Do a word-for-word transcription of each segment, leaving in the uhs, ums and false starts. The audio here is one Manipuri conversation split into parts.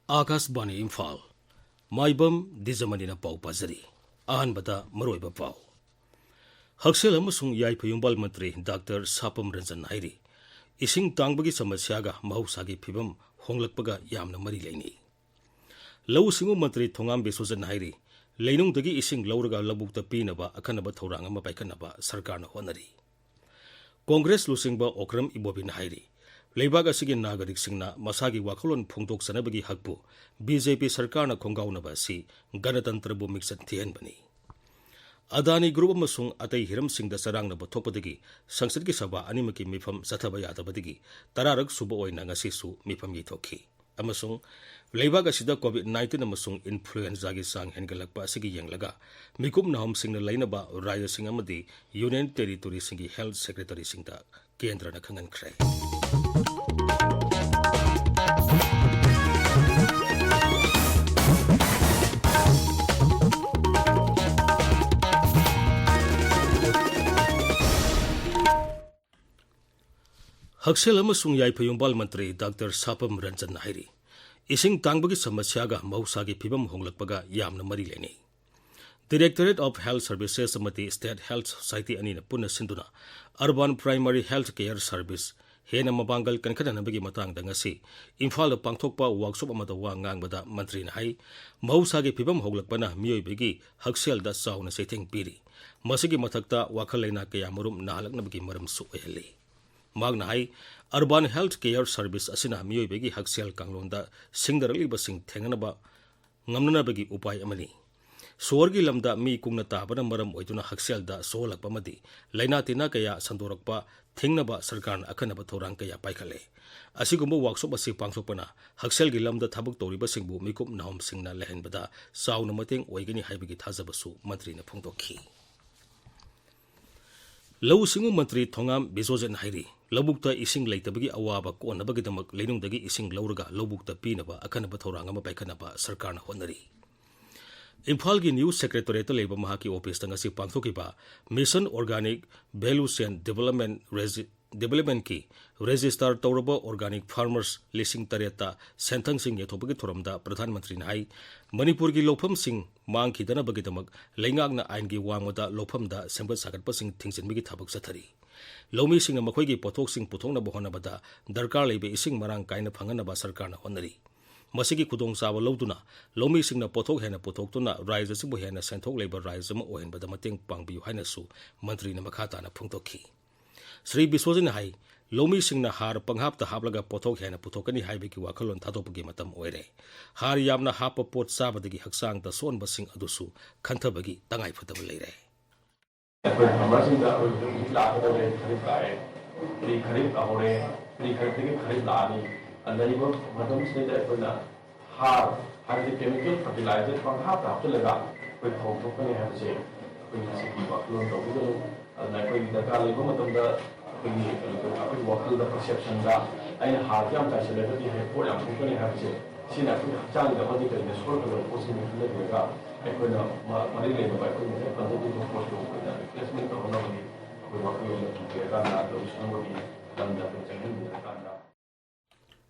ꯑꯥꯀꯥꯁꯕꯥꯅꯤ ꯏꯝꯐꯥꯜ꯫ ꯃꯥꯏꯕꯝ ꯗꯤꯖꯃꯅꯤꯅ ꯄꯥꯎ ꯄꯥꯖꯔꯤ꯫ ꯑꯍꯥꯟꯕꯗ ꯃꯔꯨꯑꯣꯏꯕ ꯄꯥꯎ꯫ ꯍꯛꯁꯦꯜ ꯑꯃꯁꯨꯡ ꯌꯥꯏꯐ ꯌꯨꯝꯕꯥꯜ ꯃꯟꯇ꯭ꯔꯤ ꯗꯥꯛꯇꯔ ꯁꯥꯄꯝ ꯔꯟꯖꯟ ꯍꯥꯏꯔꯤ, ꯏꯁꯤꯡ ꯇꯥꯡꯕꯒꯤ ꯁꯃꯁ꯭ꯌꯥꯒ ꯃꯍꯧꯁꯥꯒꯤ ꯐꯤꯕꯝ ꯍꯣꯡꯂꯛꯄꯒ ꯌꯥꯝꯅ ꯃꯔꯤ ꯂꯩꯅꯩ꯫ ꯂꯧꯎ ꯁꯤꯡꯎ ꯃꯟꯇ꯭ꯔꯤ ꯊꯣꯉꯥꯝ ꯕꯤꯁ꯭ꯋꯖꯟ ꯍꯥꯏꯔꯤ, ꯂꯩꯅꯨꯡꯗꯒꯤ ꯏꯁꯤꯡ ꯂꯧꯔꯒ ꯂꯧꯕꯨꯛꯇ ꯄꯤꯅꯕ ꯑꯈꯟꯅꯕ ꯊꯧꯔꯥꯡ ꯑꯃ ꯄꯥꯏꯈꯠꯅꯕ ꯁꯔꯀꯥꯔꯅ ꯍꯣꯠꯅꯔꯤ꯫ ꯀꯣꯡꯒ꯭ꯔꯦꯁ ꯂꯨꯆꯤꯡꯕ ꯑꯣꯀ꯭ꯔꯝ ꯏꯕꯣꯕꯤꯅ ꯍꯥꯏꯔꯤ, ꯂꯩꯕꯥꯛ ꯑꯁꯤꯒꯤ ꯅꯥꯒꯔꯤꯛꯁꯤꯡꯅ ꯃꯁꯥꯒꯤ ꯋꯥꯈꯜꯂꯣꯟ ꯐꯣꯡꯗꯣꯛꯆꯅꯕꯒꯤ ꯍꯛꯄꯨ ꯕꯤ ꯖꯦ ꯄꯤ ꯁꯔꯀꯥꯔꯅ ꯈꯣꯡꯒꯥꯎꯅꯕ ꯑꯁꯤ ꯒꯅꯇꯟꯇ꯭ꯔꯕꯨ ꯃꯤꯡꯆꯠ ꯊꯤꯍꯟꯕꯅꯤ꯫ ꯑꯗꯥꯅꯤ ꯒ꯭ꯔꯨꯞ ꯑꯃꯁꯨꯡ ꯑꯇꯩ ꯍꯤꯔꯝꯁꯤꯡꯗ ꯆꯔꯥꯡꯅꯕ ꯊꯣꯛꯄꯗꯒꯤ ꯁꯪꯁꯠꯀꯤ ꯁꯚꯥ ꯑꯅꯤꯃꯛꯀꯤ ꯃꯤꯐꯝ ꯆꯠꯊꯕ ꯌꯥꯗꯕꯗꯒꯤ ꯇꯔꯥꯔꯛ ꯁꯨꯕ ꯑꯣꯏꯅ ꯉꯁꯤꯁꯨ ꯃꯤꯐꯝ ꯌꯩꯊꯣꯛꯈꯤ꯫ ꯑꯃꯁꯨꯡ ꯂꯩꯕꯥꯛ ꯑꯁꯤꯗ ꯀꯣꯚꯤꯗ ꯅꯥꯏꯟꯇꯤꯟ ꯑꯃꯁꯨꯡ ꯏꯟꯐ꯭ꯂꯨꯑꯦꯟꯖꯥꯒꯤ ꯆꯥꯡ ꯍꯦꯟꯒꯠꯂꯛꯄ ꯑꯁꯤꯒꯤ ꯌꯦꯡꯂꯒ ꯃꯤꯀꯨꯞ ꯅꯥꯍꯣꯝꯁꯤꯡꯅ ꯂꯩꯅꯕ ꯔꯥꯖ꯭ꯌꯁꯤꯡ ꯑꯃꯗꯤ ꯌꯨꯅꯤꯌꯟ ꯇꯦꯔꯤꯇꯣꯔꯤꯁꯤꯡꯒꯤ ꯍꯦꯜꯊ ꯁꯦꯀ꯭ꯔꯦꯇꯔꯤꯁꯤꯡꯗ ꯀꯦꯟꯗ꯭ꯔꯅ ꯈꯪꯍꯟꯈ꯭ꯔꯦ꯫ ꯍꯛꯁꯦꯜ ꯑꯃꯁꯨꯡ ꯌꯥꯏꯐ ꯌꯨꯝꯕꯥꯜ ꯃꯟꯇ꯭ꯔꯤ ꯗꯥꯛꯇꯔ ꯁꯥꯄꯝ ꯔꯟꯖꯟꯅ ꯍꯥꯏꯔꯤ, ꯏꯁꯤꯡ ꯇꯥꯡꯕꯒꯤ ꯁꯃꯁ꯭ꯌꯥꯒ ꯃꯍꯧꯁꯥꯒꯤ ꯐꯤꯕꯝ ꯍꯣꯡꯂꯛꯄꯒ ꯌꯥꯝꯅ ꯃꯔꯤ ꯂꯩꯅꯩ꯫ Directorate of Health Services ꯑꯃꯗꯤ State Health Society ꯑꯅꯤꯅ ꯄꯨꯟꯅ ꯁꯤꯟꯗꯨꯅ Urban Primary Health Care Service ꯍꯦꯟꯅ ꯃꯄꯥꯡꯒꯜ ꯀꯟꯈꯠꯅꯅꯕꯒꯤ ꯃꯇꯥꯡꯗ ꯉꯁꯤ ꯏꯝꯐꯥꯜꯗ ꯄꯥꯡꯊꯣꯛꯄ ꯋꯥꯔꯛꯁꯣꯞ ꯑꯃꯗ ꯋꯥ ꯉꯥꯡꯕꯗ ꯃꯟꯇ꯭ꯔꯤꯅ ꯍꯥꯏ, ꯃꯍꯧꯁꯥꯒꯤ ꯐꯤꯕꯝ ꯍꯣꯡꯂꯛꯄꯅ ꯃꯤꯑꯣꯏꯕꯒꯤ ꯍꯛꯁꯦꯜꯗ ꯆꯥꯎꯅ ꯆꯩꯊꯦꯡ ꯄꯤꯔꯤ꯫ ꯃꯁꯤꯒꯤ ꯃꯊꯛꯇ ꯋꯥꯈꯜ ꯂꯩꯅꯥ ꯀꯌꯥꯃꯔꯨꯝ ꯅꯥꯍꯜꯂꯛꯅꯕꯒꯤ ꯃꯔꯝꯁꯨ ꯑꯣꯏꯍꯜꯂꯤ꯫ ꯃꯍꯥꯛꯅ ꯍꯥꯏ, Urban Health Care Service ꯑꯁꯤꯅ ꯃꯤꯑꯣꯏꯕꯒꯤ ꯍꯛꯁꯦꯜ ꯀꯥꯡꯂꯣꯟꯗ ꯁꯤꯡꯅꯔꯛꯂꯤꯕꯁꯤꯡ ꯊꯦꯡꯅꯅꯕ ꯉꯝꯅꯅꯕꯒꯤ ꯎꯄꯥꯏ ꯑꯃꯅꯤ꯫ ꯁꯣꯍꯔꯒꯤ ꯂꯝꯗ ꯃꯤ ꯀꯨꯡꯅ ꯇꯥꯕꯅ ꯃꯔꯝ ꯑꯣꯏꯗꯨꯅ ꯍꯛꯁꯦꯜꯗ ꯁꯣꯛꯍꯜꯂꯛꯄ ꯑꯃꯗꯤ ꯂꯥꯏꯅꯥ ꯇꯤꯟꯅꯥ ꯀꯌꯥ ꯁꯟꯗꯣꯔꯛꯄ ꯊꯤꯡꯅꯕ ꯁꯔꯀꯥꯔꯅ ꯑꯈꯟꯅꯕ ꯊꯧꯔꯥꯡ ꯀꯌꯥ ꯄꯥꯏꯈꯠꯂꯦ꯫ ꯑꯁꯤꯒꯨꯝꯕ ꯋꯥꯔꯛꯁꯣꯞ ꯑꯁꯤ ꯄꯥꯡꯊꯣꯛꯄꯅ ꯍꯛꯁꯦꯜꯒꯤ ꯂꯝꯗ ꯊꯕꯛ ꯇꯧꯔꯤꯕꯁꯤꯡꯕꯨ ꯃꯤꯀꯨꯞ ꯅꯥꯍꯣꯝꯁꯤꯡꯅ ꯂꯩꯍꯟꯕꯗ ꯆꯥꯎꯅ ꯃꯇꯦꯡ ꯑꯣꯏꯒꯅꯤ ꯍꯥꯏꯕꯒꯤ ꯊꯥꯖꯕꯁꯨ ꯃꯟꯇ꯭ꯔꯤꯅ ꯐꯣꯡꯗꯣꯛꯈꯤ꯫ ꯂꯧꯎ ꯁꯤꯡꯎ ꯃꯟꯇ꯭ꯔꯤ ꯊꯣꯉꯥꯝ ꯕꯤꯁ꯭ꯋꯖꯤꯠꯅ ꯍꯥꯏꯔꯤ, ꯂꯧꯕꯨꯛꯇ ꯏꯁꯤꯡ ꯂꯩꯇꯕꯒꯤ ꯑꯋꯥꯕ ꯀꯣꯛꯅꯕꯒꯤꯗꯃꯛ ꯂꯩꯅꯨꯡꯗꯒꯤ ꯏꯁꯤꯡ ꯂꯧꯔꯒ ꯂꯧꯕꯨꯛꯇ ꯄꯤꯅꯕ ꯑꯈꯟꯅꯕ ꯊꯧꯔꯥꯡ ꯑꯃ ꯄꯥꯏꯈꯠꯅꯕ ꯁꯔꯀꯥꯔꯅ ꯍꯣꯠꯅꯔꯤ꯫ ꯏꯝꯐꯥꯜꯒꯤ ꯅ꯭ꯌꯨ ꯁꯦꯀ꯭ꯔꯦꯇꯣꯔꯤꯌꯦꯠꯇ ꯂꯩꯕ ꯃꯍꯥꯛꯀꯤ ꯑꯣꯐꯤꯁꯇ ꯉꯁꯤ ꯄꯥꯡꯊꯣꯛꯈꯤꯕ Mission Organic Value Chain Development Resi-, ꯗꯤꯕꯦꯂꯞꯃꯦꯟꯠꯀꯤ ꯔꯦꯖꯤꯁꯇꯥꯔ ꯇꯧꯔꯕ ꯑꯣꯔꯒꯥꯅꯤꯛ ꯐꯥꯔꯃꯔꯁ ꯂꯤꯁꯤꯡ ꯇꯔꯦꯠꯇ ꯁꯦꯟꯊꯪꯁꯤꯡ ꯌꯦꯟꯊꯣꯛꯄꯒꯤ ꯊꯧꯔꯝꯗ ꯄ꯭ꯔꯙꯥꯟ ꯃꯟꯇ꯭ꯔꯤꯅ ꯍꯥꯏ, ꯃꯅꯤꯄꯨꯔꯒꯤ ꯂꯧꯐꯝꯁꯤꯡ ꯃꯥꯡꯈꯤꯗꯅꯕꯒꯤꯗꯃꯛ ꯂꯩꯉꯥꯛꯅ ꯑꯥꯏꯟꯒꯤ ꯋꯥꯡꯃꯗ ꯂꯧꯐꯝꯗ ꯁꯦꯝꯒꯠ ꯁꯥꯒꯠꯄꯁꯤꯡ ꯊꯤꯡꯖꯤꯟꯕꯒꯤ ꯊꯕꯛ ꯆꯠꯊꯔꯤ꯫ ꯂꯧꯃꯤꯁꯤꯡꯅ ꯃꯈꯣꯏꯒꯤ ꯄꯣꯠꯊꯣꯛꯁꯤꯡ ꯄꯨꯊꯣꯛꯅꯕ ꯍꯣꯠꯅꯕꯗ ꯗꯔꯀꯥꯔ ꯂꯩꯕ ꯏꯁꯤꯡ ꯃꯔꯥꯡ ꯀꯥꯏꯅ ꯐꯪꯍꯟꯅꯕ ꯁꯔꯀꯥꯔꯅ ꯍꯣꯠꯅꯔꯤ꯫ ꯃꯁꯤꯒꯤ ꯈꯨꯗꯣꯡꯆꯥꯕ ꯂꯧꯗꯨꯅ ꯂꯧꯃꯤꯁꯤꯡꯅ ꯄꯣꯠꯊꯣꯛ ꯍꯦꯟꯅ ꯄꯨꯊꯣꯛꯇꯨꯅ ꯔꯥꯏꯖ꯭ꯌ ꯑꯁꯤꯕꯨ ꯍꯦꯟꯅ ꯁꯦꯟꯊꯣꯛ ꯂꯩꯕ ꯔꯥꯏꯖ꯭ꯌ ꯑꯃ ꯑꯣꯏꯍꯟꯕꯗ ꯃꯇꯦꯡ ꯄꯥꯡꯕꯤꯌꯨ ꯍꯥꯏꯅꯁꯨ ꯃꯟꯇ꯭ꯔꯤꯅ ꯃꯈꯥ ꯇꯥꯅ ꯐꯣꯡꯗꯣꯛꯈꯤ꯫ ꯁ꯭ꯔꯤ ꯕꯤꯁ꯭ꯋꯖꯤꯠꯅ ꯍꯥꯏ, ꯂꯧꯃꯤꯁꯤꯡꯅ ꯍꯥꯔ ꯄꯪꯍꯥꯞꯇ ꯍꯥꯞꯂꯒ ꯄꯣꯠꯊꯣꯛ ꯍꯦꯟꯅ ꯄꯨꯊꯣꯛꯀꯅꯤ ꯍꯥꯏꯕꯒꯤ ꯋꯥꯈꯜꯂꯣꯟ ꯊꯥꯗꯣꯛꯄꯒꯤ ꯃꯇꯝ ꯑꯣꯏꯔꯦ꯫ ꯍꯥꯔ ꯌꯥꯝꯅ ꯍꯥꯞꯄ ꯄꯣꯠ ꯆꯥꯕꯗꯒꯤ ꯍꯛꯆꯥꯡꯗ ꯁꯣꯛꯍꯟꯕꯁꯤꯡ ꯑꯗꯨꯁꯨ ꯈꯟꯊꯕꯒꯤ ꯇꯉꯥꯏꯐꯗꯕ ꯂꯩꯔꯦ꯫ ꯑꯩꯈꯣꯏ ꯐꯥꯔꯃꯔꯁꯤꯡꯗ ꯑꯩꯈꯣꯏ ꯍꯧꯖꯤꯛ ꯂꯥꯛꯀꯗꯧꯔꯦ, ꯈꯔꯤꯞ ꯂꯥꯛꯑꯦ, ꯄ꯭ꯔꯤ ꯈꯔꯤꯞ ꯍꯧꯔꯦ, ꯄ꯭ꯔꯤ ꯈꯔꯤꯞꯇꯒꯤ ꯈꯔꯤꯞ ꯂꯥꯛꯑꯅꯤ꯫ ꯂꯩꯔꯤꯕ ꯃꯇꯝꯁꯤꯗꯩꯗ ꯑꯩꯈꯣꯏꯅ ꯍꯥꯔ, ꯍꯥꯏꯕꯗꯤ ꯀꯦꯃꯤꯀꯦꯜ ꯐꯔꯇꯤꯂꯥꯏꯖꯔ ꯄꯪꯍꯥꯞꯇ ꯍꯥꯞꯆꯤꯜꯂꯒ ꯑꯩꯈꯣꯏ ꯐꯧ ꯊꯣꯛꯀꯅꯤ ꯍꯥꯏꯕꯁꯦ ꯑꯩꯈꯣꯏ ꯃꯁꯤꯒꯤ ꯋꯥꯈꯜꯂꯣꯟ ꯇꯧꯕꯤꯒꯅꯨ꯫ ꯑꯗꯨꯅ ꯑꯩꯈꯣꯏꯒꯤ ꯗꯔꯀꯥꯔ ꯂꯩꯕ ꯃꯇꯝꯗ ꯑꯩꯈꯣꯏꯒꯤ, ꯑꯩꯈꯣꯏꯒꯤ ꯋꯥꯈꯜꯗ, ꯄꯔꯁꯦꯞꯁꯟꯗ ꯑꯩꯅ ꯍꯥꯔꯁꯦ ꯌꯥꯝ ꯆꯥꯏꯁꯤꯜꯂꯒꯗꯤ ꯍꯌꯦꯡ ꯄꯣꯠ ꯌꯥꯝ ꯊꯣꯛꯀꯅꯤ ꯍꯥꯏꯕꯁꯦ, ꯁꯤꯅ ꯑꯩꯈꯣꯏꯒꯤ ꯍꯛꯆꯥꯡꯗ ꯑꯃꯗꯤ ꯀꯔꯤꯗ ꯁꯣꯛꯀꯗꯕ ꯄꯣꯠꯁꯤꯡꯅꯤ ꯈꯟꯅꯕꯤꯔꯒ ꯑꯩꯈꯣꯏꯅ ꯃ-, ꯃꯔꯤ ꯂꯩꯅꯕ ꯑꯩꯈꯣꯏꯅ ꯍꯦꯛ ꯄꯟꯖꯈꯤꯕ ꯄꯣꯠꯇꯨ ꯑꯩꯈꯣꯏꯅ ꯔꯤꯄ꯭ꯂꯦꯁꯃꯦꯟ ꯇꯧꯍꯟꯅꯕꯒꯤ ꯑꯩꯈꯣꯏ ꯋꯥꯈꯜꯂꯣꯟꯗ ꯊꯝꯕꯤꯔꯀꯥꯟꯗ ꯂꯧꯎ ꯁꯤꯡꯎꯕꯒꯤ ꯂꯝꯗ ꯑꯩꯈꯣꯏ ꯆꯪꯍꯟꯕꯤꯔꯀꯥꯟꯗ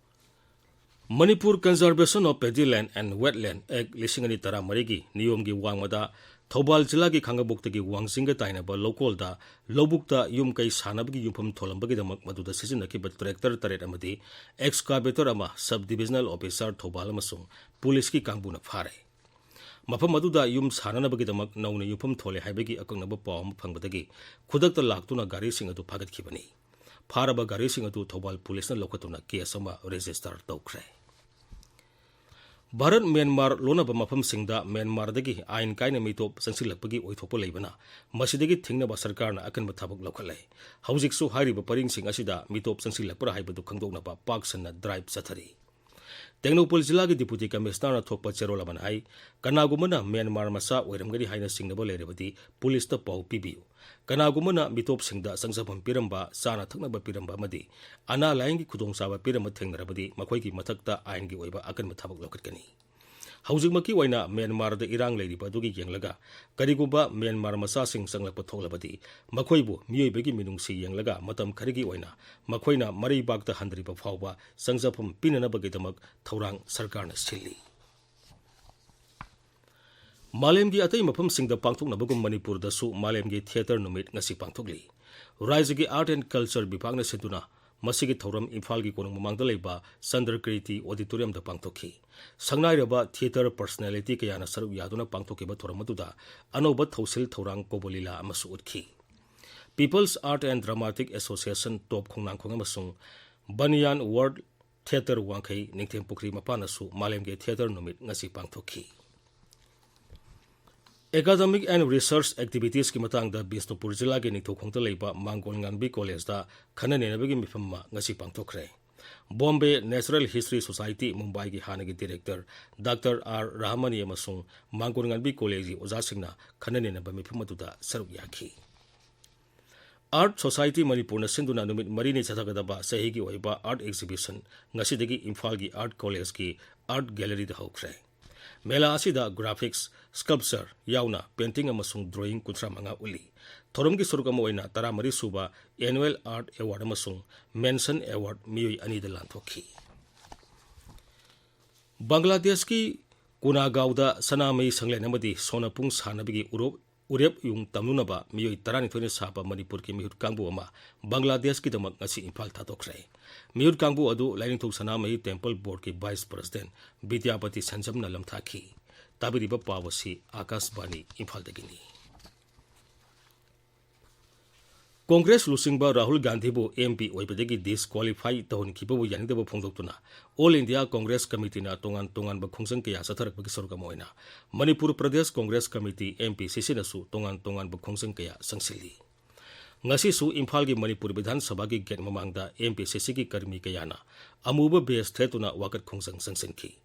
Manipur Conservation of Paddy Land and Wetland Act ꯂꯤꯁꯤꯡ ꯑꯅꯤ ꯇꯔꯥꯃꯔꯤꯒꯤ ꯅꯤꯌꯣꯝꯒꯤ ꯋꯥꯡꯃꯗ ꯊꯧꯕꯥꯜ ꯖꯤꯂꯥꯒꯤ ꯈꯥꯡꯉꯕꯣꯛꯇꯒꯤ ꯋꯥꯡꯖꯤꯡꯒ ꯇꯥꯏꯅꯕ ꯂꯧꯀꯣꯜꯗ ꯂꯧꯕꯨꯛꯇ ꯌꯨꯝ ꯀꯩ ꯁꯥꯅꯕꯒꯤ ꯌꯨꯝꯐꯝ ꯊꯣꯜꯂꯝꯕꯒꯤꯗꯃꯛ ꯃꯗꯨꯗ ꯁꯤꯖꯤꯟꯅꯈꯤꯕ ꯇ꯭ꯔꯦꯛꯇꯔ ꯇꯔꯦꯠ ꯑꯃꯗꯤ excavator ꯑꯃ Sub Divisional Officer ꯊꯧꯕꯥꯜ ꯑꯃꯁꯨꯡ ꯄꯨꯂꯤꯁꯀꯤ ꯀꯥꯡꯕꯨꯅ ꯐꯥꯔꯦ꯫ ꯃꯐꯝ ꯑꯗꯨꯗ ꯌꯨꯝ ꯁꯥꯅꯅꯕꯒꯤꯗꯃꯛ ꯅꯧꯅ ꯌꯨꯝꯐꯝ ꯊꯣꯜꯂꯦ ꯍꯥꯏꯕꯒꯤ ꯑꯀꯛꯅꯕ ꯄꯥꯎ ꯑꯃ ꯐꯪꯕꯗꯒꯤ ꯈꯨꯗꯛꯇ ꯂꯥꯛꯇꯨꯅ ꯒꯥꯔꯤꯁꯤꯡ ꯑꯗꯨ ꯐꯥꯒꯠꯈꯤꯕꯅꯤ꯫ ꯐꯥꯔꯕ ꯒꯥꯔꯤꯁꯤꯡ ꯑꯗꯨ ꯊꯧꯕꯥꯜ ꯄꯨꯂꯤꯁꯅ ꯂꯧꯈꯠꯇꯨꯅ ꯀꯦꯁ ꯑꯃ ꯔꯦꯖꯤꯁꯇꯔ ꯇꯧꯈ꯭ꯔꯦ꯫ ꯚꯥꯔꯠ ꯃ꯭ꯌꯥꯟꯃꯥꯔ ꯂꯣꯟꯅꯕ ꯃꯐꯝꯁꯤꯡꯗ ꯃ꯭ꯌꯥꯟꯃꯥꯔꯗꯒꯤ ꯑꯥꯏꯟ ꯀꯥꯏꯅ ꯃꯤꯇꯣꯞ ꯆꯪꯁꯤꯜꯂꯛꯄꯒꯤ ꯑꯣꯏꯊꯣꯛꯄ ꯂꯩꯕꯅ ꯃꯁꯤꯗꯒꯤ ꯊꯤꯡꯅꯕ ꯁꯔꯀꯥꯔꯅ ꯑꯀꯟꯕ ꯊꯕꯛ ꯂꯧꯈꯠꯂꯦ꯫ ꯍꯧꯖꯤꯛꯁꯨ ꯍꯥꯏꯔꯤꯕ ꯄꯔꯤꯡꯁꯤꯡ ꯑꯁꯤꯗ ꯃꯤꯇꯣꯞ ꯆꯪꯁꯤꯜꯂꯛꯄ꯭ꯔꯥ ꯍꯥꯏꯕꯗꯨ ꯈꯪꯗꯣꯛꯅꯕ ꯄꯥꯛ ꯁꯟꯅ ꯗ꯭ꯔꯥꯏꯚ ꯆꯠꯊꯔꯤ꯫ ꯇꯦꯡꯅꯧꯄꯜ ꯖꯤꯂꯥꯒꯤ ꯗꯤꯄꯨꯇꯤ ꯀꯃꯤꯁꯅꯔꯅ ꯊꯣꯛꯄ ꯆꯦꯔꯣꯜ ꯑꯃꯅ ꯍꯥꯏ, ꯀꯅꯥꯒꯨꯝꯕꯅ ꯃ꯭ꯌꯥꯟꯃꯥꯔ ꯃꯆꯥ ꯑꯣꯏꯔꯝꯒꯅꯤ ꯍꯥꯏꯅ ꯆꯤꯡꯅꯕ ꯂꯩꯔꯕꯗꯤ ꯄꯨꯂꯤꯁꯇ ꯄꯥꯎ ꯄꯤꯕꯤꯌꯨ꯫ ꯀꯅꯥꯒꯨꯝꯕꯅ ꯃꯤꯇꯣꯞꯁꯤꯡꯗ ꯆꯪꯖꯐꯝ ꯄꯤꯔꯝꯕ, ꯆꯥꯅ ꯊꯛꯅꯕ ꯄꯤꯔꯝꯕ ꯑꯃꯗꯤ ꯑꯅꯥ ꯂꯥꯌꯦꯡꯒꯤ ꯈꯨꯗꯣꯡꯆꯥꯕ ꯄꯤꯔꯝꯕ ꯊꯦꯡꯅꯔꯕꯗꯤ ꯃꯈꯣꯏꯒꯤ ꯃꯊꯛꯇ ꯑꯥꯏꯟꯒꯤ ꯑꯣꯏꯕ ꯑꯀꯟꯕ ꯊꯕꯛ ꯂꯧꯈꯠꯀꯅꯤ꯫ ꯍꯧꯖꯤꯛꯃꯛꯀꯤ ꯑꯣꯏꯅ ꯃ꯭ꯌꯥꯟꯃꯥꯔꯗ ꯏꯔꯥꯡ ꯂꯩꯔꯤꯕ ꯑꯗꯨꯒꯤ ꯌꯦꯡꯂꯒ, ꯀꯔꯤꯒꯨꯝꯕ ꯃ꯭ꯌꯥꯟꯃꯥꯔ ꯃꯆꯥꯁꯤꯡ ꯆꯪꯂꯛꯄ ꯊꯣꯛꯂꯕꯗꯤ, ꯃꯈꯣꯏꯕꯨ ꯃꯤꯑꯣꯏꯕꯒꯤ ꯃꯤꯅꯨꯡꯁꯤ ꯌꯦꯡꯂꯒ ꯃꯇꯝ ꯈꯔꯒꯤ ꯑꯣꯏꯅ ꯃꯈꯣꯏꯅ ꯃꯔꯩꯕꯥꯛꯇ ꯍꯟꯗ꯭ꯔꯤꯕ ꯐꯥꯎꯕ ꯆꯪꯖꯐꯝ ꯄꯤꯅꯅꯕꯒꯤꯗꯃꯛ ꯊꯧꯔꯥꯡ ꯁꯔꯀꯥꯔꯅ ꯁꯤꯜꯂꯤ꯫ ꯃꯥꯂꯦꯝꯒꯤ ꯑꯇꯩ ꯃꯐꯝꯁꯤꯡꯗ ꯄꯥꯡꯊꯣꯛꯅꯕꯒꯨꯝ ꯃꯅꯤꯄꯨꯔꯗꯁꯨ ꯃꯥꯂꯦꯝꯒꯤ ꯊꯤꯌꯦꯇꯔ ꯅꯨꯃꯤꯠ ꯉꯁꯤ ꯄꯥꯡꯊꯣꯛꯂꯤ꯫ ꯔꯥꯖ꯭ꯌꯒꯤ Art and Culture ꯕꯤꯚꯥꯒꯅ ꯁꯤꯟꯗꯨꯅ ꯃꯁꯤꯒꯤ ꯊꯧꯔꯝ ꯏꯝꯐꯥꯜꯒꯤ ꯀꯣꯅꯨꯡ ꯃꯃꯥꯡꯗ ꯂꯩꯕ ꯆꯟꯗ꯭ꯔꯀ꯭ꯔꯤꯇꯤ ꯑꯣꯗꯤꯇꯣꯔꯤꯌꯝꯗ ꯄꯥꯡꯊꯣꯛꯈꯤ꯫ ꯁꯪꯅꯥꯏꯔꯕ ꯊꯤꯌꯦꯇꯔ ꯄꯔꯁꯅꯦꯂꯤꯇꯤ ꯀꯌꯥꯅ ꯁꯔꯨꯛ ꯌꯥꯗꯨꯅ ꯄꯥꯡꯊꯣꯛꯈꯤꯕ ꯊꯧꯔꯝ ꯑꯗꯨꯗ ꯑꯅꯧꯕ ꯊꯧꯁꯤꯜ ꯊꯧꯔꯥꯡ ꯀꯣꯕꯣ ꯂꯤꯂꯥ ꯑꯃꯁꯨ ꯎꯠꯈꯤ꯫ People's Art and Dramatic Association ꯇꯣꯞ ꯈꯣꯡꯅꯥꯡꯈꯣꯡ ꯑꯃꯁꯨꯡ ꯕꯅꯤꯌꯥꯟ ꯋꯥꯔꯜꯗ ꯊꯤꯌꯦꯇꯔ ꯋꯥꯡꯈꯩ ꯅꯤꯡꯊꯦꯝ ꯄꯨꯈ꯭ꯔꯤ ꯃꯄꯥꯟꯅꯁꯨ ꯃꯥꯂꯦꯝꯒꯤ ꯊꯤꯌꯦꯇꯔ ꯅꯨꯃꯤꯠ ꯉꯁꯤ ꯄꯥꯡꯊꯣꯛꯈꯤ꯫ Academic and Research Activitiesꯀꯤ ꯃꯇꯥꯡꯗ ꯕꯤꯁꯅꯨꯄꯨꯔ ꯖꯤꯂꯥꯒꯤ ꯅꯤꯡꯊꯧꯈꯣꯡꯗ ꯂꯩꯕ ꯃꯥꯡꯒꯣꯜ ꯉꯥꯟꯕꯤ ꯀꯣꯂꯦꯖꯇ ꯈꯟꯅ ꯅꯩꯅꯕꯒꯤ ꯃꯤꯐꯝ ꯑꯃ ꯉꯁꯤ ꯄꯥꯡꯊꯣꯛꯈ꯭ꯔꯦ꯫ ꯕꯣꯝꯕꯦ Natural History Society ꯃꯨꯝꯕꯥꯏꯒꯤ ꯍꯥꯟꯅꯒꯤ ꯗꯤꯔꯦꯛꯇꯔ ꯗꯥꯛꯇꯔ ꯑꯥꯔ ꯔꯥꯍꯃꯅꯤ ꯑꯃꯁꯨꯡ ꯃꯥꯡꯒꯣꯜ ꯉꯥꯟꯕꯤ ꯀꯣꯂꯦꯖꯒꯤ ꯑꯣꯖꯥꯁꯤꯡꯅ ꯈꯟꯅ ꯅꯩꯅꯕ ꯃꯤꯐꯝ ꯑꯗꯨꯗ ꯁꯔꯨꯛ ꯌꯥꯈꯤ꯫ Art Society ꯃꯅꯤꯄꯨꯔꯅ ꯁꯤꯟꯗꯨꯅ ꯅꯨꯃꯤꯠ ꯃꯔꯤꯅꯤ ꯆꯠꯊꯒꯗꯕ ꯆꯍꯤꯒꯤ ꯑꯣꯏꯕ art exhibition ꯉꯁꯤꯗꯒꯤ ꯏꯝꯐꯥꯜꯒꯤ Art Collegeꯀꯤ Art Galleryꯗ ꯍꯧꯈ꯭ꯔꯦ꯫ ꯃꯦꯂꯥ ꯑꯁꯤꯗ graphics, sculpture ꯌꯥꯎꯅ painting ꯑꯃꯁꯨꯡ drawing ꯀꯨꯟꯊ꯭ꯔꯥ ꯃꯉꯥ ꯎꯠꯂꯤ꯫ ꯊꯧꯔꯝꯒꯤ ꯁꯔꯨꯛ ꯑꯃ ꯑꯣꯏꯅ ꯇꯔꯥꯃꯔꯤ ꯁꯨꯕ Annual Art Award ꯑꯃꯁꯨꯡ Mention Award ꯃꯤꯑꯣꯏ ꯑꯅꯤꯗ ꯂꯥꯟꯊꯣꯛꯈꯤ꯫ ꯕꯪꯒ꯭ꯂꯥꯗꯦꯁꯀꯤ ꯀꯨꯅꯥꯒꯥꯎꯗ ꯁꯅꯥꯃꯍꯤ ꯁꯪꯂꯦꯟ ꯑꯃꯗꯤ ꯁꯣꯅꯄꯨꯡ ꯁꯥꯟꯅꯕꯒꯤ ꯎꯔꯣꯞ-, ꯎꯔꯦꯞ ꯌꯨꯡ ꯇꯝꯂꯨꯅꯕ ꯃꯤꯑꯣꯏ ꯇꯔꯥꯅꯤꯊꯣꯏꯅ ꯁꯥꯕ ꯃꯅꯤꯄꯨꯔꯒꯤ ꯃꯤꯍꯨꯠ ꯀꯥꯡꯕꯨ ꯑꯃ ꯕꯪꯒ꯭ꯂꯥꯗꯦꯁꯀꯤꯗꯃꯛ ꯉꯁꯤ ꯏꯝꯐꯥꯜ ꯊꯥꯗꯣꯛꯈ꯭ꯔꯦ꯫ ꯃꯤꯍꯨꯠ ꯀꯥꯡꯕꯨ ꯑꯗꯨ ꯂꯥꯏꯅꯤꯡꯊꯧ ꯁꯅꯥꯃꯍꯤ Temple Boardꯀꯤ Vice President ꯕꯤꯗ꯭ꯌꯥꯄꯇꯤ ꯁꯟꯖꯝꯅ ꯂꯝꯊꯥꯈꯤ꯫ ꯇꯥꯕꯤꯔꯤꯕ ꯄꯥꯎ ꯑꯁꯤ ꯑꯥꯀꯥꯁꯕꯥꯅꯤ ꯏꯝꯐꯥꯜꯗꯒꯤꯅꯤ꯫ ꯀꯣꯡꯒ꯭ꯔꯦꯁ ꯂꯨꯆꯤꯡꯕ ꯔꯥꯍꯨꯜ ꯒꯥꯟꯙꯤꯕꯨ M P ꯑꯣꯏꯕꯗꯒꯤ disqualify ꯇꯧꯍꯟꯈꯤꯕꯕꯨ ꯌꯥꯅꯤꯡꯗꯕ ꯐꯣꯡꯗꯣꯛꯇꯨꯅ All India Congress Committeeꯅ ꯇꯣꯉꯥꯟ ꯇꯣꯉꯥꯟꯕ ꯈꯣꯡꯖꯪ ꯀꯌꯥ ꯆꯠꯊꯔꯛꯄꯒꯤ ꯁꯔꯨꯛ ꯑꯃ ꯑꯣꯏꯅ Manipur Pradesh Congress committee, M P C Cꯅꯁꯨ ꯇꯣꯉꯥꯟ ꯇꯣꯉꯥꯟꯕ ꯈꯣꯡꯖꯪ ꯀꯌꯥ ꯆꯪꯁꯤꯜꯂꯤ꯫ ꯉꯁꯤꯁꯨ ꯏꯝꯐꯥꯜꯒꯤ ꯃꯅꯤꯄꯨꯔ ꯕꯤꯙꯥꯟ ꯁꯚꯥꯒꯤ ꯒꯦꯠ ꯃꯃꯥꯡꯗ M P C Cꯒꯤ ꯀꯔꯃꯤ ꯀꯌꯥꯅ ꯑꯃꯨꯕ badge ꯊꯦꯠꯇꯨꯅ ꯋꯥꯀꯠ ꯈꯣꯡꯖꯪ ꯆꯪꯁꯤꯟꯈꯤ꯫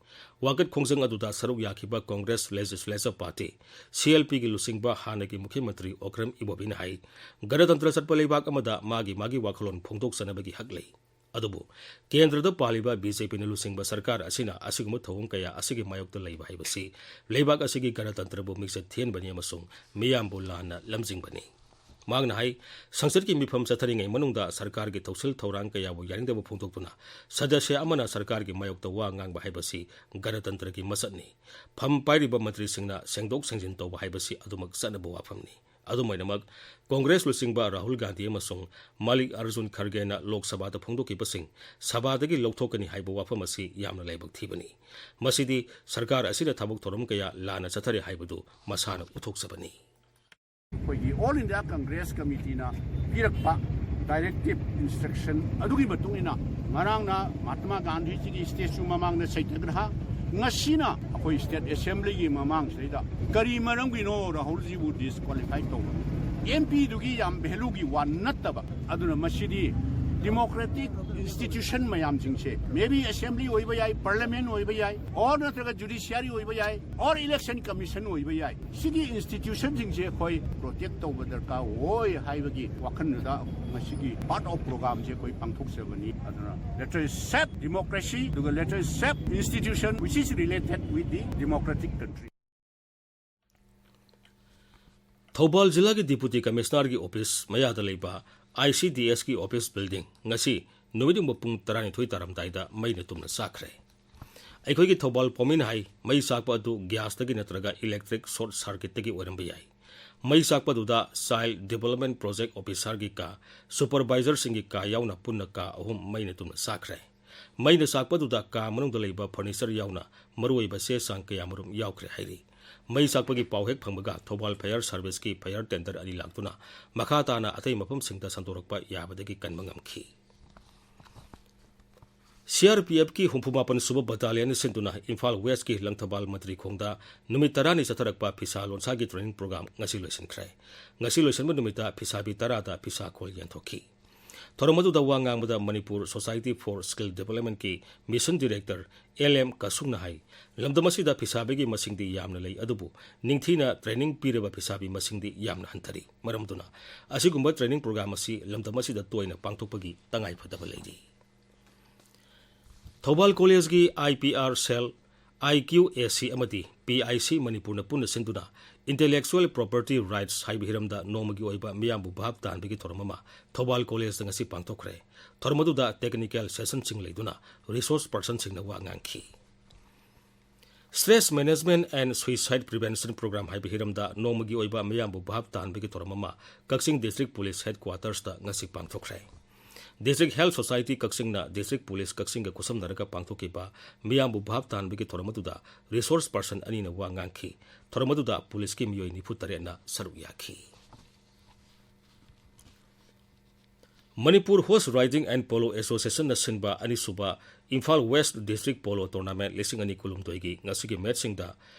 ꯋꯥꯀꯠ ꯈꯣꯡꯖꯪ ꯑꯗꯨꯗ ꯁꯔꯨꯛ ꯌꯥꯈꯤꯕ Congress Legislature Party, C L Pꯒꯤ ꯂꯨꯆꯤꯡꯕ ꯍꯥꯟꯅꯒꯤ ꯃꯨꯈ꯭ꯌ ꯃꯟꯇ꯭ꯔꯤ ꯑꯣꯀ꯭ꯔꯝ ꯏꯕꯣꯕꯤꯅ ꯍꯥꯏ, ꯒꯅꯇꯟꯇ꯭ꯔ ꯆꯠꯄ ꯂꯩꯕꯥꯛ ꯑꯃꯗ ꯃꯥꯒꯤ ꯃꯥꯒꯤ ꯋꯥꯈꯜꯂꯣꯟ ꯐꯣꯡꯗꯣꯛꯆꯅꯕꯒꯤ ꯍꯛ ꯂꯩ꯫ ꯑꯗꯨꯕꯨ ꯀꯦꯟꯗ꯭ꯔꯗ ꯄꯥꯜꯂꯤꯕ ꯕꯤ ꯖꯦ ꯄꯤꯅ ꯂꯨꯆꯤꯡꯕ ꯁꯔꯀꯥꯔ ꯑꯁꯤꯅ ꯑꯁꯤꯒꯨꯝꯕ ꯊꯧꯑꯣꯡ ꯀꯌꯥ ꯑꯁꯤꯒꯤ ꯃꯥꯌꯣꯛꯇ ꯂꯩꯕ ꯍꯥꯏꯕꯁꯤ ꯂꯩꯕꯥꯛ ꯑꯁꯤꯒꯤ ꯒꯅꯇꯟꯇ꯭ꯔꯕꯨ ꯃꯤꯡꯆꯠ ꯊꯤꯍꯟꯕꯅꯤ ꯑꯃꯁꯨꯡ ꯃꯤꯌꯥꯝꯕꯨ ꯂꯥꯟꯅ ꯂꯝꯖꯤꯡꯕꯅꯤ꯫ ꯃꯍꯥꯛꯅ ꯍꯥꯏ, ꯁꯪꯁꯠꯀꯤ ꯃꯤꯐꯝ ꯆꯠꯊꯔꯤꯉꯩ ꯃꯅꯨꯡꯗ ꯁꯔꯀꯥꯔꯒꯤ ꯊꯧꯁꯤꯜ ꯊꯧꯔꯥꯡ ꯀꯌꯥꯕꯨ ꯌꯥꯅꯤꯡꯗꯕ ꯐꯣꯡꯗꯣꯛꯇꯨꯅ ꯁꯗꯁ꯭ꯌ ꯑꯃꯅ ꯁꯔꯀꯥꯔꯒꯤ ꯃꯥꯌꯣꯛꯇ ꯋꯥ ꯉꯥꯡꯕ ꯍꯥꯏꯕꯁꯤ ꯒꯅꯇꯟꯇ꯭ꯔꯒꯤ ꯃꯁꯛꯅꯤ꯫ ꯐꯝ ꯄꯥꯏꯔꯤꯕ ꯃꯟꯇ꯭ꯔꯤꯁꯤꯡꯅ ꯁꯦꯡꯗꯣꯛ ꯁꯦꯡꯖꯤꯟ ꯇꯧꯕ ꯍꯥꯏꯕꯁꯤ ꯑꯗꯨꯃꯛ ꯆꯠꯅꯕ ꯋꯥꯐꯝꯅꯤ꯫ ꯑꯗꯨꯃꯥꯏꯅꯃꯛ, ꯀꯣꯡꯒ꯭ꯔꯦꯁ ꯂꯨꯆꯤꯡꯕ ꯔꯥꯍꯨꯜ ꯒꯥꯟꯙꯤ ꯑꯃꯁꯨꯡ ꯃꯥꯂꯤꯛ ꯑꯔꯖꯨꯟ ꯈꯔꯒꯦꯅ ꯂꯣꯛ ꯁꯚꯥꯗ ꯐꯣꯡꯗꯣꯛꯈꯤꯕꯁꯤꯡ ꯁꯚꯥꯗꯒꯤ ꯂꯧꯊꯣꯛꯀꯅꯤ ꯍꯥꯏꯕ ꯋꯥꯐꯝ ꯑꯁꯤ ꯌꯥꯝꯅ ꯂꯥꯏꯕꯛ ꯊꯤꯕꯅꯤ꯫ ꯃꯁꯤꯗꯤ ꯁꯔꯀꯥꯔ ꯑꯁꯤꯅ ꯊꯕꯛ ꯊꯧꯔꯝ ꯀꯌꯥ ꯂꯥꯟꯅ ꯆꯠꯊꯔꯦ ꯍꯥꯏꯕꯗꯨ ꯃꯁꯥꯅ ꯎꯠꯊꯣꯛꯆꯕꯅꯤ꯫ ꯑꯩꯈꯣꯏꯒꯤ All India Congress Committeeꯅ ꯄꯤꯔꯛꯄ directive instruction ꯑꯗꯨꯒꯤ ꯃꯇꯨꯡ ꯏꯟꯅ ꯉꯔꯥꯡꯅ ꯃꯍꯥꯇꯃꯥ ꯒꯥꯟꯙꯤꯖꯤꯒꯤ statue ꯃꯃꯥꯡꯗ ꯁꯩꯇꯒ꯭ꯔꯍ, ꯉꯁꯤꯅ ꯑꯩꯈꯣꯏ State Assemblyꯒꯤ ꯃꯃꯥꯡꯁꯤꯗꯩꯗ ꯀꯔꯤ ꯃꯔꯝꯒꯤꯅꯣ ꯔꯥꯍꯨꯜꯖꯤꯕꯨ disqualify ꯇꯧꯕ? MPꯗꯨꯒꯤ ꯌꯥꯝ valueꯒꯤ ꯋꯥ ꯅꯠꯇꯕ, ꯑꯗꯨꯅ ꯃꯁꯤꯗꯤ democratic institution ꯃꯌꯥꯝꯁꯤꯡꯁꯦ, maybe Assembly ꯑꯣꯏꯕ ꯌꯥꯏ, Parliament ꯑꯣꯏꯕ ꯌꯥꯏ, or ꯅꯠꯇ꯭ꯔꯒ Judiciary ꯑꯣꯏꯕ ꯌꯥꯏ, or Election Commission ꯑꯣꯏꯕ ꯌꯥꯏ, ꯁꯤꯒꯤ institutionꯁꯤꯡꯁꯦ ꯑꯩꯈꯣꯏ protect ꯇꯧꯕ ꯗꯔꯀꯥꯔ ꯑꯣꯏ ꯍꯥꯏꯕꯒꯤ ꯋꯥꯈꯜꯗꯨꯗ ꯉꯁꯤꯒꯤ part of programꯁꯦ ꯑꯩꯈꯣꯏ ꯄꯥꯡꯊꯣꯛꯆꯕꯅꯤ꯫ ꯑꯗꯨꯅ let us save democracy, ꯑꯗꯨꯒ let us save institution which is related with the democratic country. Thoubal ꯖꯤꯂꯥꯒꯤ Deputy Commissionerꯒꯤ office ꯃꯌꯥꯗ ꯂꯩꯕ ICDSꯀꯤ office building ꯉꯁꯤ ꯅꯨꯃꯤꯠ ꯌꯨꯡꯕ ꯄꯨꯡ ꯇꯔꯥꯅꯤꯊꯣꯏ ꯇꯥꯔꯝꯗꯥꯏꯗ ꯃꯩꯅ ꯇꯨꯝꯅ ꯆꯥꯛꯈ꯭ꯔꯦ꯫ ꯑꯩꯈꯣꯏꯒꯤ ꯊꯧꯕꯥꯜ ꯄꯥꯎꯃꯤꯅ ꯍꯥꯏ, ꯃꯩ ꯆꯥꯛꯄ ꯑꯗꯨ gasꯇꯒꯤ ꯅꯠꯇ꯭ꯔꯒ electric short circuitꯇꯒꯤ ꯑꯣꯏꯔꯝꯕ ꯌꯥꯏ꯫ ꯃꯩ ꯆꯥꯛꯄꯗꯨꯗ Child Development Project Officerꯒꯤ ꯀꯥ, supervisorꯁꯤꯡꯒꯤ ꯀꯥ ꯌꯥꯎꯅ ꯄꯨꯟꯅ ꯀꯥ ꯑꯍꯨꯝ ꯃꯩꯅ ꯇꯨꯝꯅ ꯆꯥꯛꯈ꯭ꯔꯦ꯫ ꯃꯩꯅ ꯆꯥꯛꯄꯗꯨꯗ ꯀꯥ ꯃꯅꯨꯡꯗ ꯂꯩꯕ furniture ꯌꯥꯎꯅ ꯃꯔꯨꯑꯣꯏꯕ ꯆꯦ ꯆꯥꯡ ꯀꯌꯥꯃꯔꯨꯝ ꯌꯥꯎꯈ꯭ꯔꯦ ꯍꯥꯏꯔꯤ꯫ ꯃꯩ ꯆꯥꯛꯄꯒꯤ ꯄꯥꯎ ꯍꯦꯛ ꯐꯪꯕꯒ ꯊꯧꯕꯥꯜ Fire Serviceꯀꯤ fire tender ꯑꯅꯤ ꯂꯥꯛꯇꯨꯅ ꯃꯈꯥ ꯇꯥꯅ ꯑꯇꯩ ꯃꯐꯝꯁꯤꯡꯗ ꯁꯟꯗꯣꯔꯛꯄ ꯌꯥꯕꯗꯒꯤ ꯀꯟꯕ ꯉꯝꯈꯤ꯫ CRPFꯀꯤ ꯍꯨꯝꯐꯨ ꯃꯥꯄꯟ ꯁꯨꯕ battalion ꯁꯤꯟꯗꯨꯅ ꯏꯝꯐꯥꯜ Westꯀꯤ ꯂꯪꯊꯕꯥꯜ ꯃꯟꯇ꯭ꯔꯤꯈꯣꯡꯗ ꯅꯨꯃꯤꯠ ꯇꯔꯥꯅꯤ ꯆꯠꯊꯔꯛꯄ ꯐꯤꯁꯥ ꯂꯣꯟꯁꯥꯒꯤ training program ꯉꯁꯤ ꯂꯣꯏꯁꯤꯟꯈ꯭ꯔꯦ꯫ ꯉꯁꯤ ꯂꯣꯏꯁꯤꯟꯕ ꯅꯨꯃꯤꯠꯇ ꯐꯤꯁꯥꯕꯤ ꯇꯔꯥꯗ ꯐꯤꯁꯥꯈꯣꯜ ꯌꯦꯟꯊꯣꯛꯈꯤ꯫ ꯊꯧꯔꯝ ꯑꯗꯨꯗ ꯋꯥ ꯉꯥꯡꯕꯗ Manipur Society for Skill Developmentꯀꯤ Mission Director L M ꯀꯁꯨꯡꯅ ꯍꯥꯏ, ꯂꯝꯗꯝ ꯑꯁꯤꯗ ꯐꯤꯁꯥꯕꯤꯒꯤ ꯃꯁꯤꯡꯗꯤ ꯌꯥꯝꯅ ꯂꯩ, ꯑꯗꯨꯕꯨ ꯅꯤꯡꯊꯤꯅ training ꯄꯤꯔꯕ ꯐꯤꯁꯥꯕꯤ ꯃꯁꯤꯡꯗꯤ ꯌꯥꯝꯅ ꯍꯟꯊꯔꯤ꯫ ꯃꯔꯝ ꯑꯗꯨꯅ ꯑꯁꯤꯒꯨꯝꯕ training program ꯑꯁꯤ ꯂꯝꯗꯝ ꯑꯁꯤꯗ ꯇꯣꯏꯅ ꯄꯥꯡꯊꯣꯛꯄꯒꯤ ꯇꯉꯥꯏꯐꯗꯕ ꯂꯩꯔꯤ꯫ ꯊꯧꯕꯥꯜ ꯀꯣꯂꯦꯖꯀꯤ I P R cell, I Q A C ꯑꯃꯗꯤ P I C ꯃꯅꯤꯄꯨꯔꯅ ꯄꯨꯟꯅ ꯁꯤꯟꯗꯨꯅ Intellectual Property Rights ꯍꯥꯏꯕ ꯍꯤꯔꯝꯗ ꯅꯣꯡꯃꯒꯤ ꯑꯣꯏꯕ ꯃꯤꯌꯥꯝꯕꯨ ꯚꯥꯞ ꯇꯥꯍꯟꯕꯒꯤ ꯊꯧꯔꯝ ꯑꯃ ꯊꯧꯕꯥꯜ ꯀꯣꯂꯦꯖꯇ ꯉꯁꯤ ꯄꯥꯡꯊꯣꯛꯈ꯭ꯔꯦ꯫ ꯊꯧꯔꯝ ꯑꯗꯨꯗ technical sessionꯁꯤꯡ ꯂꯩꯗꯨꯅ resource personꯁꯤꯡꯅ ꯋꯥ ꯉꯥꯡꯈꯤ꯫ Stress Management and Suicide Prevention Program ꯍꯥꯏꯕ ꯍꯤꯔꯝꯗ ꯅꯣꯡꯃꯒꯤ ꯑꯣꯏꯕ ꯃꯤꯌꯥꯝꯕꯨ ꯚꯥꯞ ꯇꯥꯍꯟꯕꯒꯤ ꯊꯧꯔꯝ ꯑꯃ ꯀꯛꯆꯤꯡ District Police Headquartersꯇ ꯉꯁꯤ ꯄꯥꯡꯊꯣꯛꯈ꯭ꯔꯦ꯫ District Health Society ꯀꯛꯆꯤꯡꯅ District Police ꯀꯛꯆꯤꯡꯒ ꯈꯨꯠꯁꯝꯅꯔꯒ ꯄꯥꯡꯊꯣꯛꯈꯤꯕ ꯃꯤꯌꯥꯝꯕꯨ ꯚꯥꯞ ꯇꯥꯍꯟꯕꯒꯤ ꯊꯧꯔꯝ ꯑꯗꯨꯗ resource person ꯑꯅꯤꯅ ꯋꯥ ꯉꯥꯡꯈꯤ꯫ ꯊꯧꯔꯝ ꯑꯗꯨꯗ ꯄꯨꯂꯤꯁꯀꯤ ꯃꯤꯑꯣꯏ ꯅꯤꯐꯨ ꯇꯔꯦꯠꯅ ꯁꯔꯨꯛ ꯌꯥꯈꯤ꯫ Manipur Horse Riding and Polo Associationꯅ ꯁꯤꯟꯕ ꯑꯅꯤꯁꯨꯕ Imphal West District Polo Tournament ꯂꯤꯁꯤꯡ ꯑꯅꯤ ꯀꯨꯟꯍꯨꯝꯗꯣꯏꯒꯤ ꯉꯁꯤꯒꯤ matchꯁꯤꯡꯗ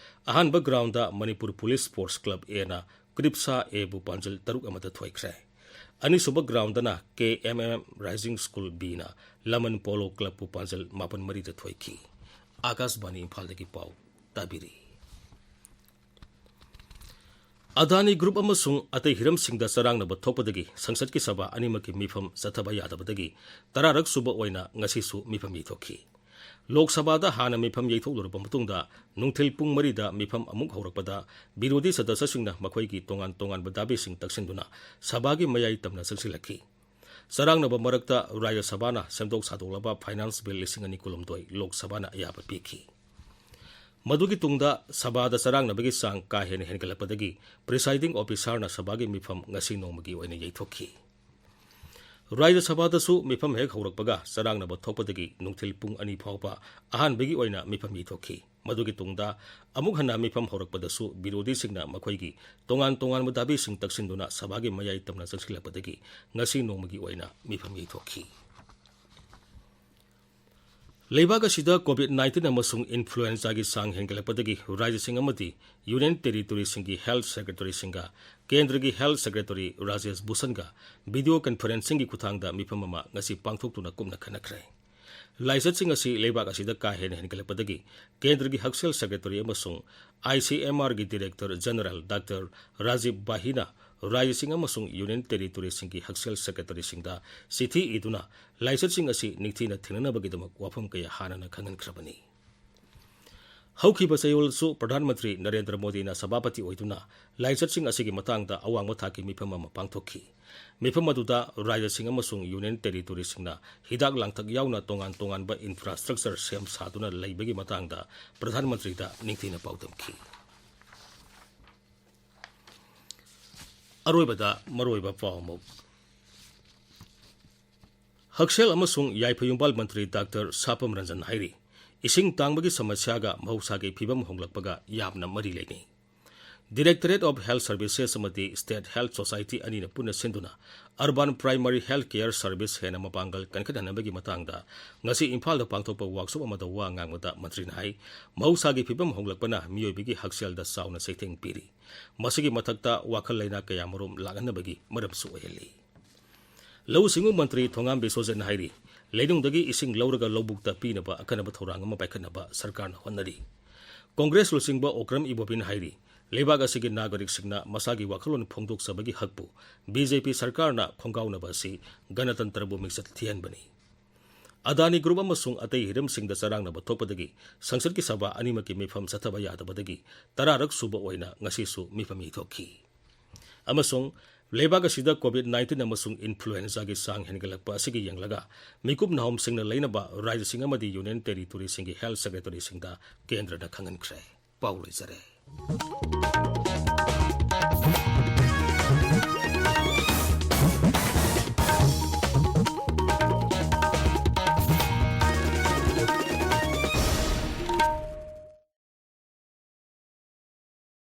ꯑꯍꯥꯟꯕ groundꯗ ꯃꯅꯤꯄꯨꯔ Police Sports Club Aꯅ ꯀ꯭ꯔꯤꯞꯁꯥ Aꯕꯨ ꯄꯥꯟꯖꯜ ꯇꯔꯨꯛ ꯑꯃꯗ ꯊꯣꯏꯈ꯭ꯔꯦ꯫ ꯑꯅꯤꯁꯨꯕ groundꯗꯅ K M M Rising School Bꯅ ꯂꯃꯟ Polo Clubꯄꯨ ꯄꯥꯟꯖꯜ ꯃꯥꯄꯟ ꯃꯔꯤꯗ ꯊꯣꯏꯈꯤ꯫ ꯑꯥꯀꯥꯁꯕꯥꯅꯤ ꯏꯝꯐꯥꯜꯗꯒꯤ ꯄꯥꯎ ꯇꯥꯕꯤꯔꯤ꯫ ꯑꯗꯥꯅꯤ Group ꯑꯃꯁꯨꯡ ꯑꯇꯩ ꯍꯤꯔꯝꯁꯤꯡꯗ ꯆꯔꯥꯡꯅꯕ ꯊꯣꯛꯄꯗꯒꯤ ꯁꯪꯁꯠꯀꯤ ꯁꯚꯥ ꯑꯅꯤꯃꯛꯀꯤ ꯃꯤꯐꯝ ꯆꯠꯊꯕ ꯌꯥꯗꯕꯗꯒꯤ ꯇꯔꯥꯔꯛ ꯁꯨꯕ ꯑꯣꯏꯅ ꯉꯁꯤꯁꯨ ꯃꯤꯐꯝ ꯌꯩꯊꯣꯛꯈꯤ꯫ ꯂꯣꯛ ꯁꯚꯥꯗ ꯍꯥꯟꯅ ꯃꯤꯐꯝ ꯌꯩꯊꯣꯛꯂꯨꯔꯕ ꯃꯇꯨꯡꯗ ꯅꯨꯡꯊꯤꯜ ꯄꯨꯡ ꯃꯔꯤꯗ ꯃꯤꯐꯝ ꯑꯃꯨꯛ ꯍꯧꯔꯛꯄꯗ ꯕꯤꯔꯣꯙꯤ ꯁꯗꯁ꯭ꯌꯁꯤꯡꯅ ꯃꯈꯣꯏꯒꯤ ꯇꯣꯉꯥꯟ ꯇꯣꯉꯥꯟꯕ ꯗꯥꯕꯤꯁꯤꯡ ꯇꯛꯁꯤꯟꯗꯨꯅ ꯁꯚꯥꯒꯤ ꯃꯌꯥꯏ ꯇꯝꯅ ꯆꯪꯁꯤꯜꯂꯛꯈꯤ꯫ ꯆꯔꯥꯡꯅꯕ ꯃꯔꯛꯇ ꯔꯥꯖ꯭ꯌ ꯁꯚꯥꯅ ꯁꯦꯝꯗꯣꯛ ꯁꯥꯗꯣꯛꯂꯕ Finance Bill ꯂꯤꯁꯤꯡ ꯑꯅꯤ ꯀꯨꯟꯍꯨꯝꯗꯣꯏ ꯂꯣꯛ ꯁꯚꯥꯅ ꯑꯌꯥꯕ ꯄꯤꯈꯤ꯫ ꯃꯗꯨꯒꯤ ꯇꯨꯡꯗ ꯁꯚꯥꯗ ꯆꯔꯥꯡꯅꯕꯒꯤ ꯆꯥꯡ ꯀꯥ ꯍꯦꯟꯅ ꯍꯦꯟꯒꯠꯂꯛꯄꯗꯒꯤ Presiding Officerꯅ ꯁꯚꯥꯒꯤ ꯃꯤꯐꯝ ꯉꯁꯤ ꯅꯣꯡꯃꯒꯤ ꯑꯣꯏꯅ ꯌꯩꯊꯣꯛꯈꯤ꯫ ꯔꯥꯖ꯭ꯌ ꯁꯚꯥꯗꯁꯨ ꯃꯤꯐꯝ ꯍꯦꯛ ꯍꯧꯔꯛꯄꯒ ꯆꯔꯥꯡꯅꯕ ꯊꯣꯛꯄꯗꯒꯤ ꯅꯨꯡꯊꯤꯜ ꯄꯨꯡ ꯑꯅꯤ ꯐꯥꯎꯕ ꯑꯍꯥꯟꯕꯒꯤ ꯑꯣꯏꯅ ꯃꯤꯐꯝ ꯌꯩꯊꯣꯛꯈꯤ꯫ ꯃꯗꯨꯒꯤ ꯇꯨꯡꯗ ꯑꯃꯨꯛ ꯍꯟꯅ ꯃꯤꯐꯝ ꯍꯧꯔꯛꯄꯗꯁꯨ ꯕꯤꯔꯣꯙꯤꯁꯤꯡꯅ ꯃꯈꯣꯏꯒꯤ ꯇꯣꯉꯥꯟ ꯇꯣꯉꯥꯟꯕ ꯗꯥꯕꯤꯁꯤꯡ ꯇꯛꯁꯤꯟꯗꯨꯅ ꯁꯚꯥꯒꯤ ꯃꯌꯥꯏ ꯇꯝꯅ ꯆꯪꯁꯤꯜꯂꯛꯄꯗꯒꯤ ꯉꯁꯤ ꯅꯣꯡꯃꯒꯤ ꯑꯣꯏꯅ ꯃꯤꯐꯝ ꯌꯩꯊꯣꯛꯈꯤ꯫ ꯂꯩꯕꯥꯛ ꯑꯁꯤꯗ COVID nineteen ꯑꯃꯁꯨꯡ influenzaꯒꯤ ꯆꯥꯡ ꯍꯦꯟꯒꯠꯂꯛꯄꯗꯒꯤ ꯔꯥꯖ꯭ꯌꯁꯤꯡ ꯑꯃꯗꯤ Union Territoryꯁꯤꯡꯒꯤ Health Secretaryꯁꯤꯡꯒ ꯀꯦꯟꯗ꯭ꯔꯒꯤ Health Secretary ꯔꯥꯖꯦꯁ ꯚꯨꯁꯟꯒ video conferencingꯒꯤ ꯈꯨꯠꯊꯥꯡꯗ ꯃꯤꯐꯝ ꯑꯃ ꯉꯁꯤ ꯄꯥꯡꯊꯣꯛꯇꯨꯅ ꯀꯨꯞꯅ ꯈꯟꯅꯈ꯭ꯔꯦ꯫ ꯂꯥꯏꯆꯠꯁꯤꯡ ꯑꯁꯤ ꯂꯩꯕꯥꯛ ꯑꯁꯤꯗ ꯀꯥ ꯍꯦꯟꯅ ꯍꯦꯟꯒꯠꯂꯛꯄꯗꯒꯤ ꯀꯦꯟꯗ꯭ꯔꯒꯤ ꯍꯛꯁꯦꯜ Secretary ꯑꯃꯁꯨꯡ ICMRꯒꯤ Director General Doctor ꯔꯥꯖꯤꯕ ꯚꯥꯍꯤꯅ ꯔꯥꯖ꯭ꯌꯁꯤꯡ ꯑꯃꯁꯨꯡ ꯌꯨꯅꯤꯌꯟ ꯇꯦꯔꯤꯇꯣꯔꯤꯁꯤꯡꯒꯤ ꯍꯛꯁꯦꯜ ꯁꯦꯀ꯭ꯔꯦꯇꯔꯤꯁꯤꯡꯗ ꯆꯤꯊꯤ ꯏꯗꯨꯅ ꯂꯥꯏꯆꯠꯁꯤꯡ ꯑꯁꯤ ꯅꯤꯡꯊꯤꯅ ꯊꯦꯡꯅꯅꯕꯒꯤꯗꯃꯛ ꯋꯥꯐꯝ ꯀꯌꯥ ꯍꯥꯟꯅꯅ ꯈꯪꯍꯟꯈ꯭ꯔꯕꯅꯤ꯫ ꯍꯧꯈꯤꯕ ꯆꯌꯣꯜꯁꯨ ꯄ꯭ꯔꯙꯥꯟ ꯃꯟꯇ꯭ꯔꯤ ꯅꯔꯦꯟꯗ꯭ꯔ ꯃꯣꯗꯤꯅ ꯁꯚꯥꯄꯇꯤ ꯑꯣꯏꯗꯨꯅ ꯂꯥꯏꯆꯠꯁꯤꯡ ꯑꯁꯤꯒꯤ ꯃꯇꯥꯡꯗ ꯑꯋꯥꯡꯕ ꯊꯥꯛꯀꯤ ꯃꯤꯐꯝ ꯑꯃ ꯄꯥꯡꯊꯣꯛꯈꯤ꯫ ꯃꯤꯐꯝ ꯑꯗꯨꯗ ꯔꯥꯖ꯭ꯌꯁꯤꯡ ꯑꯃꯁꯨꯡ ꯌꯨꯅꯤꯌꯟ ꯇꯦꯔꯤꯇꯣꯔꯤꯁꯤꯡꯅ ꯍꯤꯗꯥꯛ ꯂꯥꯡꯊꯛ ꯌꯥꯎꯅ ꯇꯣꯉꯥꯟ ꯇꯣꯉꯥꯟꯕ ꯏꯟꯐ꯭ꯔꯥꯁ꯭ꯇ꯭ꯔꯛꯆꯔ ꯁꯦꯝ ꯁꯥꯗꯨꯅ ꯂꯩꯕꯒꯤ ꯃꯇꯥꯡꯗ ꯄ꯭ꯔꯙꯥꯟ ꯃꯟꯇ꯭ꯔꯤꯗ ꯅꯤꯡꯊꯤꯅ ꯄꯥꯎꯗꯝꯈꯤ꯫ ꯑꯔꯣꯏꯕꯗ ꯃꯔꯨꯑꯣꯏꯕ ꯄꯥꯎ ꯑꯃꯨꯛ꯫ ꯍꯛꯁꯦꯜ ꯑꯃꯁꯨꯡ ꯌꯥꯏꯐ ꯌꯨꯝꯕꯥꯜ ꯃꯟꯇ꯭ꯔꯤ ꯗꯥꯛꯇꯔ ꯁꯥꯄꯝ ꯔꯟꯖꯟ ꯍꯥꯏꯔꯤ, ꯏꯁꯤꯡ ꯇꯥꯡꯕꯒꯤ ꯁꯃꯁ꯭ꯌꯥꯒ ꯃꯍꯧꯁꯥꯒꯤ ꯐꯤꯕꯝ ꯍꯣꯡꯂꯛꯄꯒ ꯌꯥꯝꯅ ꯃꯔꯤ ꯂꯩꯅꯩ꯫ Directorate of Health Services ꯑꯃꯗꯤ State Health Society ꯑꯅꯤꯅ ꯄꯨꯟꯅ ꯁꯤꯟꯗꯨꯅ Urban Primary Health Care Service ꯍꯦꯟꯅ ꯃꯄꯥꯡꯒꯜ ꯀꯟꯈꯠꯍꯟꯅꯕꯒꯤ ꯃꯇꯥꯡꯗ ꯉꯁꯤ ꯏꯝꯐꯥꯜꯗ ꯄꯥꯡꯊꯣꯛꯄ ꯋꯥꯛꯁꯣꯞ ꯑꯃꯗ ꯋꯥ ꯉꯥꯡꯕꯗ ꯃꯟꯇ꯭ꯔꯤꯅ ꯍꯥꯏ, ꯃꯍꯧꯁꯥꯒꯤ ꯐꯤꯕꯝ ꯍꯣꯡꯂꯛꯄꯅ ꯃꯤꯑꯣꯏꯕꯒꯤ ꯍꯛꯁꯦꯜꯗ ꯆꯥꯎꯅ ꯆꯩꯊꯦꯡ ꯄꯤꯔꯤ꯫ ꯃꯁꯤꯒꯤ ꯃꯊꯛꯇ ꯋꯥꯈꯜ ꯂꯩꯅꯥ ꯀꯌꯥꯃꯔꯨꯝ ꯂꯥꯛꯍꯟꯅꯕꯒꯤ ꯃꯔꯝꯁꯨ ꯑꯣꯏꯍꯜꯂꯤ꯫ ꯂꯧꯎ ꯁꯤꯡꯎ ꯃꯟꯇ꯭ꯔꯤ ꯊꯣꯉꯥꯝ ꯕꯤꯁ꯭ꯋꯖꯟꯅ ꯍꯥꯏꯔꯤ, ꯂꯩꯅꯨꯡꯗꯒꯤ ꯏꯁꯤꯡ ꯂꯧꯔꯒ ꯂꯧꯕꯨꯛꯇ ꯄꯤꯅꯕ ꯑꯀꯟꯕ ꯊꯧꯔꯥꯡ ꯑꯃ ꯄꯥꯏꯈꯠꯅꯕ ꯁꯔꯀꯥꯔꯅ ꯍꯣꯠꯅꯔꯤ꯫ ꯀꯣꯡꯒ꯭ꯔꯦꯁ ꯂꯨꯆꯤꯡꯕ ꯑꯣꯀ꯭ꯔꯝ ꯏꯕꯣꯕꯤꯅ ꯍꯥꯏꯔꯤ, ꯂꯩꯕꯥꯛ ꯑꯁꯤꯒꯤ ꯅꯥꯒꯔꯤꯛꯁꯤꯡꯅ ꯃꯁꯥꯒꯤ ꯋꯥꯈꯜꯂꯣꯟ ꯐꯣꯡꯗꯣꯛꯆꯕꯒꯤ ꯍꯛꯄꯨ ꯕꯤ ꯖꯦ ꯄꯤ ꯁꯔꯀꯥꯔꯅ ꯈꯣꯡꯒꯥꯎꯅꯕ ꯑꯁꯤ ꯒꯅꯇꯟꯇ꯭ꯔꯕꯨ ꯃꯤꯡꯆꯠ ꯊꯤꯍꯟꯕꯅꯤ꯫ ꯑꯗꯥꯅꯤ ꯒ꯭ꯔꯨꯞ ꯑꯃꯁꯨꯡ ꯑꯇꯩ ꯍꯤꯔꯝꯁꯤꯡꯗ ꯆꯔꯥꯡꯅꯕ ꯊꯣꯛꯄꯗꯒꯤ ꯁꯪꯁꯠꯀꯤ ꯁꯚꯥ ꯑꯅꯤꯃꯛꯀꯤ ꯃꯤꯐꯝ ꯆꯠꯊꯕ ꯌꯥꯗꯕꯗꯒꯤ ꯇꯔꯥꯔꯛ ꯁꯨꯕ ꯑꯣꯏꯅ ꯉꯁꯤꯁꯨ ꯃꯤꯐꯝ ꯌꯩꯊꯣꯛꯈꯤ꯫ ꯑꯃꯁꯨꯡ ꯂꯩꯕꯥꯛ ꯑꯁꯤꯗ ꯀꯣꯚꯤꯗ ꯅꯥꯏꯟꯇꯤꯟ ꯑꯃꯁꯨꯡ ꯏꯟꯐ꯭ꯂꯨꯑꯦꯟꯖꯥꯒꯤ ꯆꯥꯡ ꯍꯦꯟꯒꯠꯂꯛꯄ ꯑꯁꯤꯒꯤ ꯌꯦꯡꯂꯒ ꯃꯤꯀꯨꯞ ꯅꯥꯍꯣꯝꯁꯤꯡꯅ ꯂꯩꯅꯕ ꯔꯥꯖ꯭ꯌꯁꯤꯡ ꯑꯃꯗꯤ ꯌꯨꯅꯤꯌꯟ ꯇꯦꯔꯤꯇꯣꯔꯤꯁꯤꯡꯒꯤ ꯍꯦꯜꯊ ꯁꯦꯀ꯭ꯔꯦꯇꯔꯤꯁꯤꯡꯗ ꯀꯦꯟꯗ꯭ꯔꯅ ꯈꯪꯍꯟꯈ꯭ꯔꯦ꯫ ꯄꯥꯎ ꯂꯣꯏꯖꯔꯦ꯫